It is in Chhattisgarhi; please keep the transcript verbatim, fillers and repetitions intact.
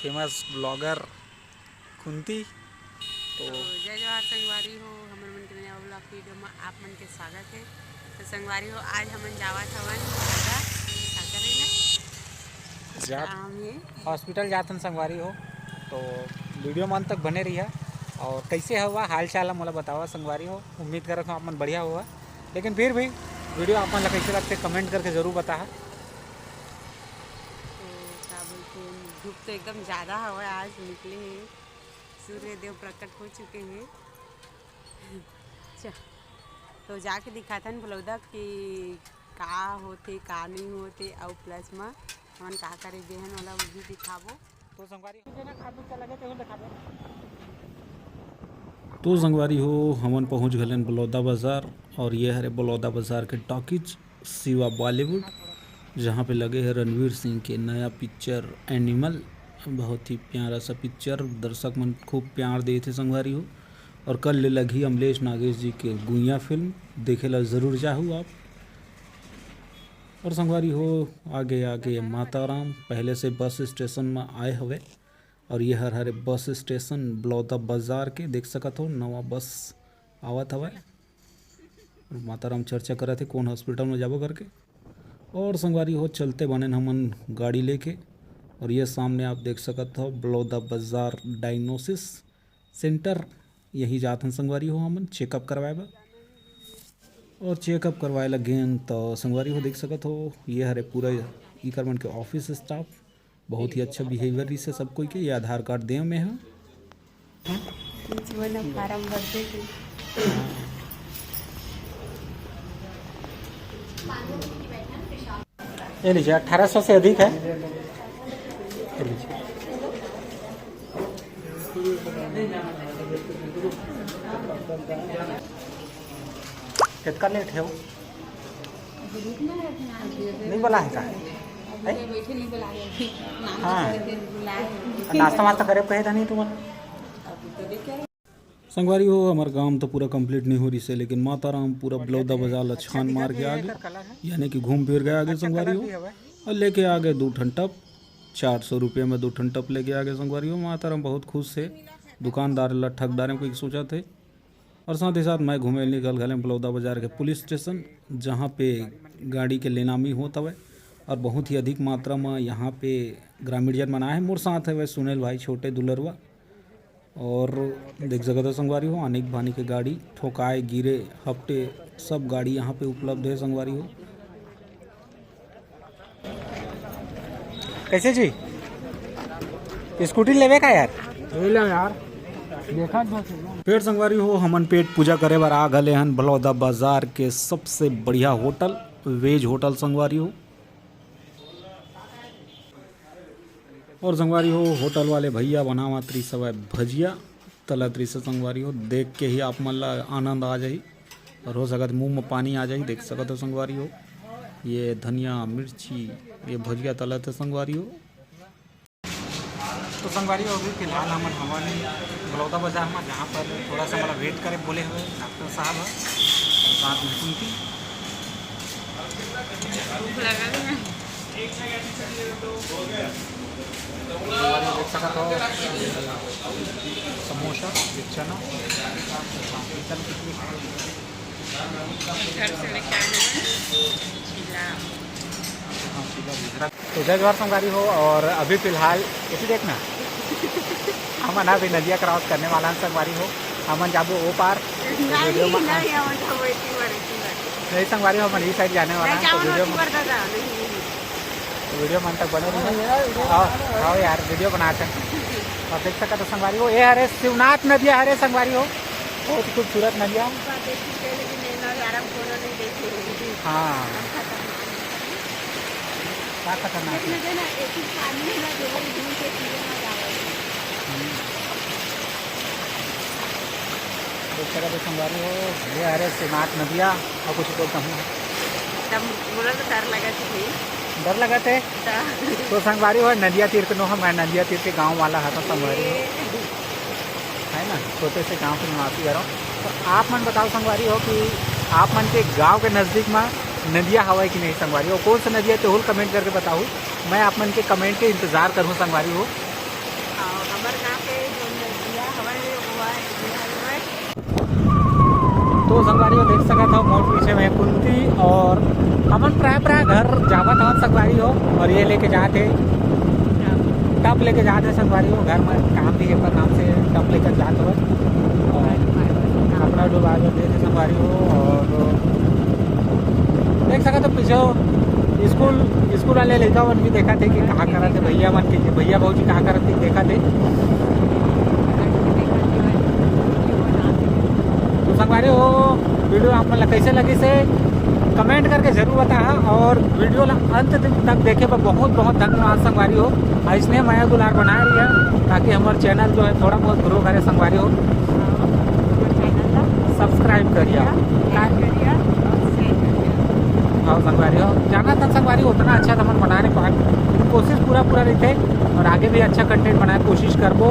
Famous blogger Kunti. तो तो जय जोहार संगवारी हो, हमर मन के नया vlog video में आप मन के स्वागत है। तो संगवारी हो, आज हमन जावत हवन बलौदा, का करे ना? जात काम है। हॉस्पिटल जात हन संगवारी हो, तो वीडियो में अंत तक बने रहिहा। और कैसे हवा हाल चाल मोला बतावा संगवारी हो, उम्मीद करत हूँ आप मन बढ़िया होगा। लेकिन फिर भी वीडियो आप मन ला कैसे लगथे कमेंट करके जरूर बताहा। तो का बोलते हैं, धूप तो एकदम ज़्यादा हवा आज निकले है, सूर्य देव प्रकट हो चुके हैं। अच्छा, तो जाके दिखाथन बलौदा कि का होथे का नहीं होथे, अउ प्लस में हमन का करे दे हन ओला वो भी दिखाबो। तो संगवारी हो, तो संगवारी हो, हमन पहुंच गए बलौदा बाजार और ये हरे बलौदा बाजार के टॉकीज शिवा बॉलीवुड, जहां पे लगे है रणवीर सिंह के नया पिक्चर एनिमल। बहुत ही प्यारा सा पिक्चर, दर्शक मन खूब प्यार देथे संगवारी हो। और कल ले लगही अमलेश नागेश जी के गुइया फिल्म, देखे ला जरूर जाहू आप। और संगवारी हो, आगे आगे माताराम पहले से बस स्टेशन में आए हवे। और ये हर हरे बस स्टेशन बलौदा बाजार के, देख सकत हो नवा बस आवत हवय। और माताराम चर्चा करत हे कौन हॉस्पिटल में जाबो करके। और संगवारी हो, चलते बने हमन गाड़ी लेके। और ये सामने आप देख सकत हो बलौदा बाजार डायग्नोसिस सेंटर, यही जात हन संगवारी हो हमन चेकअप करवाए बर। और चेकअप करवाए ला गेन तो संगवारी हो देख सकत हो, ये हरे पूरा इकर मन के ऑफिस स्टाफ, बहुत ही अच्छा बिहेवियर रिहिसे सब कोई के। ये आधार कार्ड दे में है। जीवन फार्म भरते थे। ये लीजिए, अठारह सौ से अधिक है। ये लीजिए। कितना लेट है वो? नहीं बोला है का? हैं? हाँ। नाश्ता वास्ता करे कहे था नहीं तुम्हारा। संगवारी हो, हमर काम तो पूरा कंप्लीट नहीं हो रही से, लेकिन माताराम पूरा बलौदा बाजार ला छान मार के आगे, यानी कि घूम फिर गए आगे संगवारी हो। और लेके आगे दो ठन टब, चार सौ रुपये में दो ठन टब लेके आगे संगवारी हो। माताराम बहुत खुश है, दुकानदार ला ठग डारे कोई सोचा थे। और साथ ही साथ मैं घूमे निकल गए बलौदा बाजार के पुलिस स्टेशन, जहाँ पे गाड़ी के लेनामी होत हवय और बहुत ही अधिक मात्रा में यहाँ पे ग्रामीण जन मन आए हैं। मोर साथ हवय सुनील भाई, छोटे दुलरवा, और देख सकत हो संगवारी हो, आनी बानी के गाड़ी, ठोकाए, गिरे, हपटे, सब गाड़ी यहाँ पे उपलब्ध है संगवारी हो। कैसे जी, स्कूटी लेवे का यार? ले लो यार, देखा तो सही। फिर संगवारी हो, हमन पेट पूजा करे बर आ गले हन बलौदा बाजार के सबसे बढ़िया होटल, वेज होटल संगवारी हो। और संगवारी हो, होटल वाले भैया बनावत रहिस हवय भजिया, तलत रहिस हे संगवारी हो। देख के ही आप मन ला आनंद आ जाही और हो सकत मुंह में पानी आ जाही। देख सकत हो संगवारी हो, ये धनिया, मिर्ची, ये भजिया तलत हे संगवारी हो। तो संगवारी हो, अभी फिलहाल हमन हवन बलौदा बाजार में, जहाँ पर थोड़ा सा हमारा वेट करे बोले हुए डॉक्टर साहब है, साथ में कुंती। भूख लगल है। देख सकत हो, समोसा, ये चना, घर से लेके आए हैं चीला। तो जय जोहार संगवारी हो, और अभी फिलहाल इसे देखना, हमन अभी नदिया क्रॉस करने वाला हन संगवारी हो, हमन जाबो ओ पार। नहीं, वीडियो में नहीं, हमन जाबो एती बार, एती बार। नहीं संगवारी हो, हमन ई साइड जाने वाला हन, तो वीडियो में, दादा, नहीं, नहीं। तो वीडियो में अंत तक बने रहिए। हाँ, हाँ यार, वीडियो बनाते हैं। और देख सकत हो संगवारी हो, ये हरे शिवनाथ नदिया हरे संगवारी हो, बहुत खूबसूरत नदिया। ऊपर देख चुके हैं, लेकिन नहीं ना यार, हम कोनो नहीं देखे हैं। हाँ। हम खतरनाक हैं। क्या खतरनाक है? लेकिन ना, एक ही पानी है ना, जो है, घूम के सीधे ना जाओ। हम्म। देख सकत हो संगवारी हो, ये हरे शिवनाथ नदिया, और कुछ बोलता हूँ। एकदम बोला तो डर लगा थी। डर लगा थे? हाँ। तो संगवारी हो, नदिया तीर के नो, मैं नदिया तीर के गाँव वाला हता संगवारी हो। ये। है ना, छोटे से गांव के निवासी हरव। तो आप मन बताओ संगवारी हो कि आप मन के गांव के नजदीक में नदिया हवय कि नहीं संगवारी हो, कौन सा नदिया तेहुल कमेंट करके बताओ। मैं आप मन के कमेंट के इंतजार करूँ संगवारी हो। तो संगवारी हो, देख सकत हो मोर पीछे में कुंती और हमन प्राय प्राय घर जावत हवन संगवारी हो। और ये लेके जात हे टब, लेके जात हे संगवारी हो, घर में काम भी हे पर नाम से टब लेकर जात हो। और कपड़ा डुबा के देत हे संगवारी हो। और देख सकत हो पीछे स्कूल, स्कूल वाले लइका मन भी देखत हे कि का करत हे भैया मन के, भैया भौजी का करत हे देखत हे। तो संगवारी हो, वीडियो आप मन ला कैसे लगिस हे कमेंट करके जरूर बताहा। और वीडियो ला अंत दिन तक देखे बर बहुत बहुत धन्यवाद संगवारी हो। अइसने मया दुलार बनाए रहिहा ताकि हमर चैनल जो हे थोड़ा बहुत ग्रो करे संगवारी हो। सब्सक्राइब करिहा। हाँ संगवारी हो, जानथन संगवारी हो, उतना अच्छा तो हमन बना नहीं पाए, कोशिश पूरा पूरा रहिथे और आगे भी अच्छा कंटेंट बनाए कोशिश करबो।